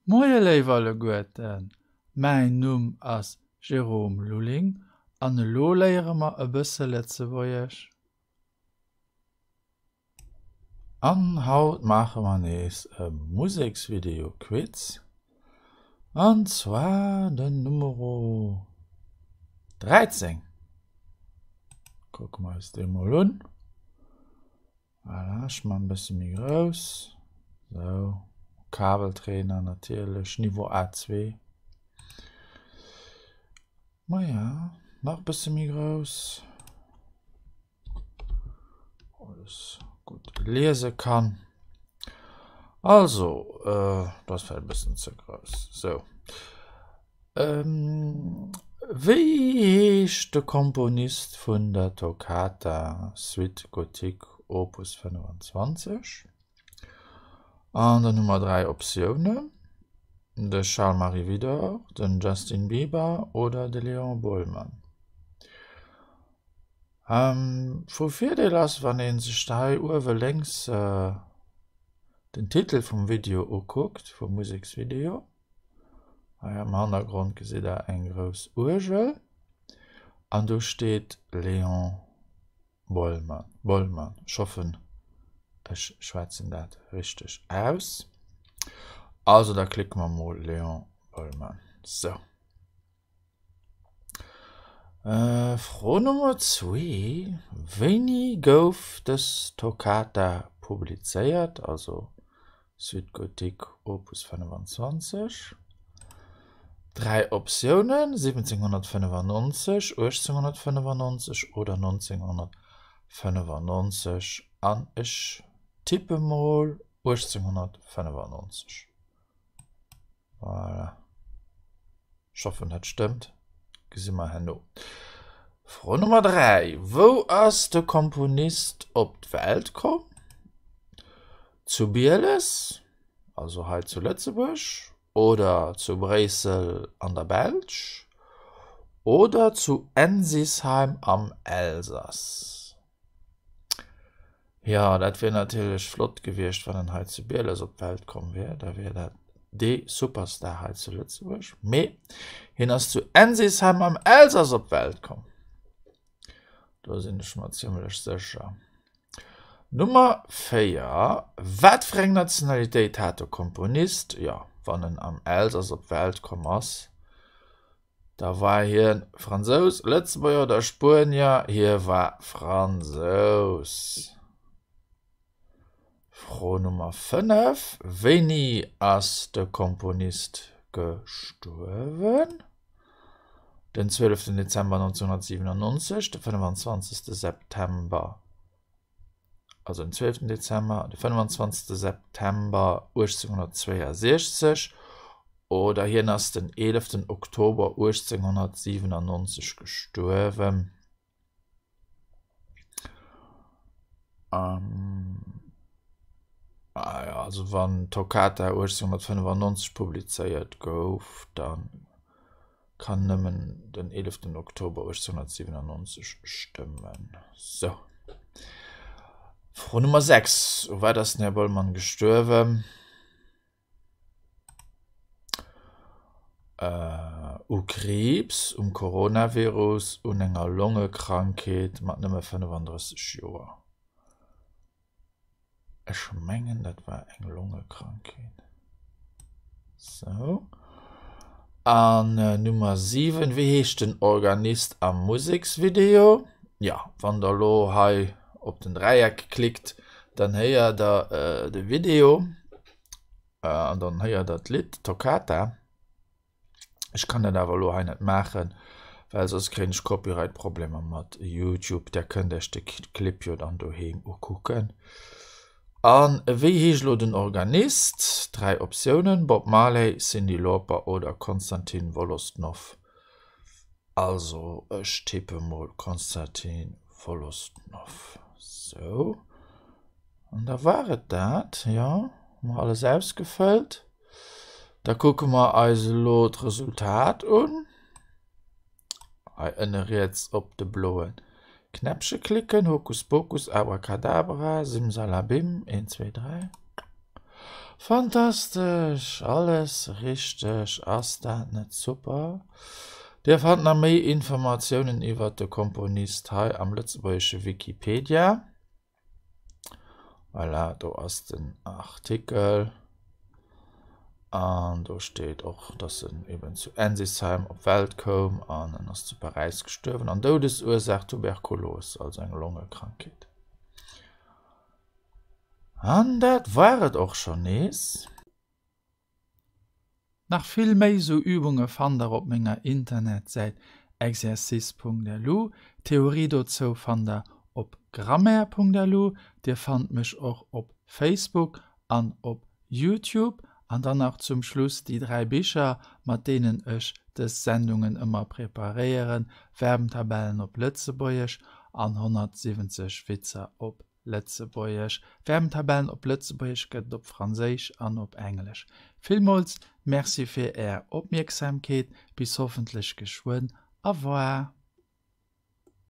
Moie léif alleguerten, mäin Numm ass Jérôme Lulling an elo léiere mer e bësse Lëtzebuergesch. An haut maache mer nees e Museksvideo-Quiz an zwar den Numero 13. Kucke mer eis dee mol un. Voilà, ech man e bësse méi grouss. Sou, Kabeltrainer natierlech, Niveau A2. Maja, nach e bësse méi grouss. Alles gutt liese kann. Also, äh, dat ass vläicht e bëssen ze grouss. Sou. Wéi heescht de Komponist vun der Toccata Suite Gothique Opus 25? An dann hu mer 3 Optiounen, de Charles-Marie Widor, den Justin Bieber oder de Léon Bohlmann. Vu Virdeel ass, wann ee sech hei uewe lénks den Titel vum Video ukuckt, vum Museksvideo. Hei am Hannergrond gesitt der eng grouss Uergel an do steet Léon Bollmann, Bollmann. Ech hoffen ech schwätzen dat richteg aus. Also da klicke mer mol Léon Bollmann. Sou. Fro Nummer zwee, Wéini gouf dës Toccata publizéiert, also Suite gothique Opus 25? Dräi Optiounen, 1795, 1895 oder 1995 an ech tippe mol 1895. Voilà. Ech hoffen dat stëmmt. Gesi mer herno. Fro Nummer 3. Wou ass de Komponist op d'Welt komm? Zu Bieles, also hei zu Lëtzebuerg, oder zu Bréissel an der Belsch oder zu Ensisheim am Elsass? Jo, dat wier natierlech flott gewiescht, wann en hei zu Bieles op d'Welt komm wier. Da wier dat dee Superstar hei zu Lëtzebuerg. Mee hien ass zu Ensisheim am Elsass op d'Welt komm. Do sinn ech mer zimmlech sécher. Nummer 4, Wat fir eng Nationalitéit hat de Komponist? Jo, wann en am Elsass op d'Welt komm ass, Da war hien Fransous, Lëtzebuerger oder Spuenier? Hie war Fransous. Fro Nummer 5, Wéini ass de Komponist gestuerwen? Den 12 Dezember 1997, de 25 September also den 12 Dezember, de 25 September 1862 oder hien ass den 11 Oktober 1897 gestuerwen. Ähm, ah ja, also wann Toccata 1895 publizéiert gouf, dann Kann nëmmen den 11 Oktober 1897 stëmmen. Sou. Fro Nummer 6, U wat ass den Här Bollmann gestuerwen? U Kriibs, um Coronavirus, un enger Longekrankheet mat nëmme 35 Joer. Ech mengen dat war eng Longekrankheet. Sou. An Nummer 7, wéi heescht den Organist am Museksvideo? Ja, wann der elo hei op den Dräieck klickt, dann héiert der de Video an dann héiert der d'Lidd Toccata. Ech kann dat awer elo hei net maachen, well soss kréien ech Copyright Problemer mat Youtube. Der kënnt iech de Clip jo dann doheem ukucken. An wéi heescht elo den Organist? 3 Optiounen, Bob Marley, Cyndi Lauper oder Konstantin Wolostnow. Also ech tippe mol Konstantin Wolostnow. Sou, an da war et dat, jo, hu mer alles ausgefëllt. Da kucke mer eis elo d'Resultat un. Hei ënne riets op de bloe Knäppche klicken. Hokuspokus, Abracadabra, Simsalabim, 1, 2, 3. Fantastesch! Alles richteg! Ass dat net super? Dir fannt nach méi Informatiounen iwwert de Komponist hei am lëtzebuergesche Wikipedia. Voilà, do ass den Artikel. An do steet och, dass en eben zu Ensisheim op d'Welt koum an en ass zu Paräis gestuerwen. An Doudesursaach Tuberkulos, also eng Longekrankheet. An dat war et och schonn nees. Nach vill méi sou Übunge fannt der op menger Internetsäit exercice.lu. D'Theorie dozou fannt der op grammaire.lu. Dir fannt mech och op Facebook an op Youtube. An dann nach zum Schluss déi 3 Bicher, mat deenen ech dës Sendungen ëmmer preparéieren, Verbentabellen op Lëtzebuergesch an 170 Witzer op Lëtzebuergesch. Verbentabellen op Lëtzebuergesch gëtt et op Franséisch an op Englesch. Villmools Merci fir Är Opmierksamkeet. Bis hoffentlech geschwënn. Au revoir.